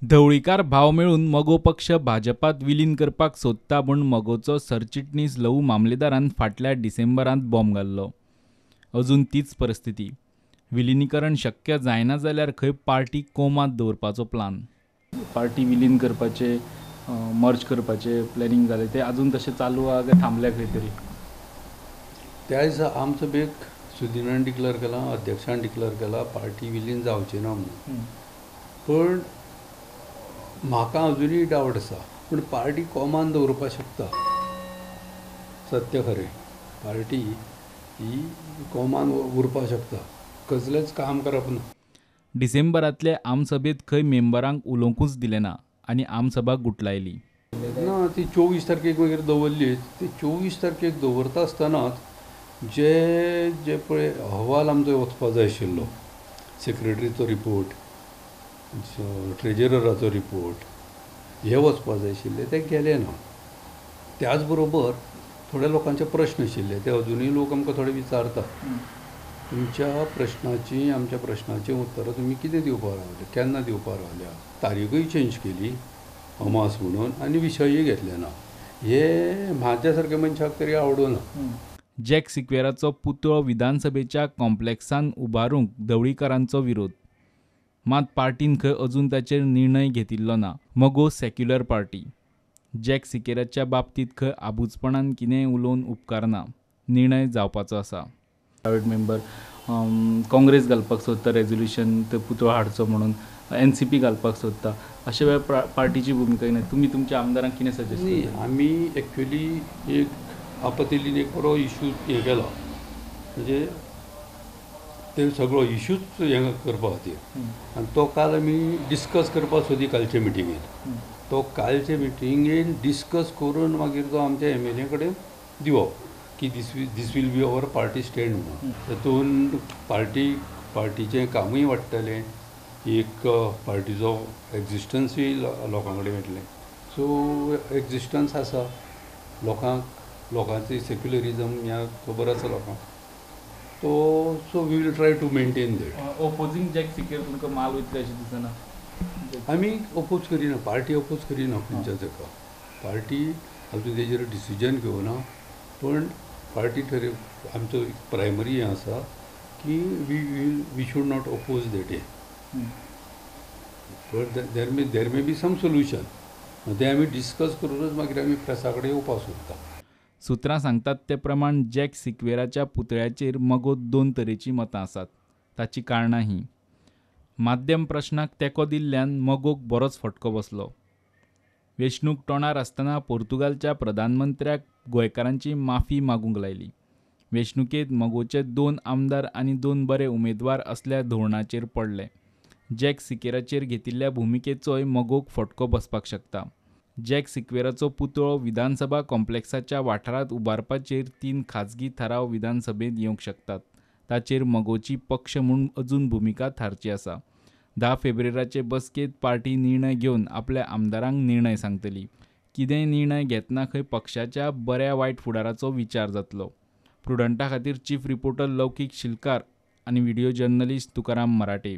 ढवळीकार भाव मेळून मगो पक्ष भाजपात विलीन करपाक सोदता म्हूण मगोचो सरचिटणीस लवू मामलेदारान फाटल्या डिसेंबरांत बॉम्ब घाल्लो. अजून तीच परिस्थिती. विलिनीकरण शक्य जायना जाल्यार खंय पार्टी कोमांत दवरपाचो प्लान. पार्टी विलीन करपाचे, मर्ज करपाचे प्लॅनिंग जालें, ते अजून तशें चालू आहा काय थांबल्या खंय तरी? त्या दिसा आमचो बेग सुदिनान डिक्लेर केला, अध्यक्षान डिक्लेर केला पार्टी विलीन जावची ना म्हणून. पण म्हाका अजुनूय डावट आसा, पूण पार्टी कोमान दवरपाक शकता. सत्य खरें, पार्टी ही कोमान उरपाक शकता, कसलेंच काम करप ना. डिसेंबरांतले आमसभेंत खंय मेंबरांक उलोवंकूच दिलें ना आनी आमसभा गुटलायली ना. ती 24 तारखेक मागीर दवरली. ती 24 तारखेक दवरता आसतनाच जे जे पळय अहवाल आमचो वचपा जाय आशिल्लो, सेक्रेटरीचो रिपोर्ट, ट्रेजरराचो रिपोर्ट, हे वचपा जाय आशिल्ले, ते गेले ना. त्याच बरोबर थोड्या लोकांचे प्रश्न आशिल्ले, ते अजुनूय लोक आमकां थोडे विचारतात, तुमच्या प्रश्नाची आमच्या प्रश्नाची उत्तरां तुमी कितें दिवपाक रावले, केन्ना दिवपाक रावल्या, तारीखूय चेंज केली अमास म्हणून आनी विशयूय घेतले ना. हे म्हाज्या सारक्या मनशाक तरी आवडूना. जॅक सिक्वेराचो पुतळो विधानसभेच्या कॉम्प्लेक्सान उबारूंक ढवळीकारांचो विरोध. मात पार्टीन खंय अजून ताचेर निर्णय घेतिल्लो ना. मगो सेक्युलर पार्टी. जॅक सिकेराच्या बाबतींत खंय आबूजपणान कितेंय उलोवन उपकारना. निर्णय जावपाचो आसा. प्रायवेट मेंबर काँग्रेस घालपाक सोदता रेजोल्युशन, ते पुतळो हाडचो म्हणून, एनसीपी घालपाक सोदता. अशा वेळार पार्टीची भुमिका कितें? तुमी तुमच्या आमदारांक कितें सजेस्ट करता? आमी एक्चुअली एक आपतीन एक बरो इशू हें केला, म्हणजे ते सगळो इशूच हें करपा खातीर, आनी तो काल आमी डिस्कस करपाक सोदी कालचे मिटिंगेन. तो कालचे मिटिंगेन डिस्कस करून मागीर तो आमच्या एमएलए कडेन दिवप की this will be our party stand म्हणून. तातूंत पार्टीचें कामूय वाडटलें, एक पार्टीचो एक्जिस्टन्सूय लोकां कडेन मेळटलें. सो एक्जिस्टन्स आसा लोकांक, लोकांचे सेक्युलरिजम ह्या खबर आसा लोकांक. तो so we will try to maintain that. Opposing Jack Sequeira तुमकां माल वयतले अशें दिसना? आमी ओपोज करिना, पार्टी ओपोज करिना खंयच्याच एका. पार्टी अजून तेजेर डिसिजन घेवना, पण पार्टी ठरय आमचो प्रायमरी हें आसा की we should not oppose that हें. पण there may be some solution, तें आमी डिस्कस करूनच मागीर आमी प्रेसा कडेन येवपाक सोदता. सुत्रां सांगतात ते प्रमाण जॅक सिक्वेराच्या पुतळ्याचेर मगोत दोन तरेचीं मतां आसात. ताचीं कारणां हीं. माध्यम प्रश्नाक तेंको दिल्ल्यान मगोक बरोच फटको बसलो. वेंचणूक तोंडार आसतना पोर्तुगालच्या प्रधानमंत्र्याक गोंयकारांची माफी मागूंक लायली. वेंचणुकेंत मगोचे 2 आमदार आनी 2 बरे उमेदवार असल्या धोरणाचेर पडले. जॅक सिकेराचेर घेतिल्ल्या भुमिकेचोय मगोक फटको बसपाक शकता. जॅक सिक्वेराचो पुतळो विधानसभा कॉम्प्लेक्साच्या वाठारांत उबारपाचेर 3 खाजगी थाराव विधानसभेंत येवंक शकतात. ताचेर मगोची पक्ष म्हूण अजून भुमिका थारची आसा. 10 फेब्रुवारीचे बसकेंत पार्टी निर्णय घेवन आपल्या आमदारांक निर्णय सांगतली. कितेंय निर्णय घेतना खंय पक्षाच्या बऱ्या वायट फुडाराचो विचार जातलो. प्रुडंटा खातीर चीफ रिपोर्टर लौकीक शिलकार आनी व्हिडियो जर्नलिस्ट तुकाराम मराठे.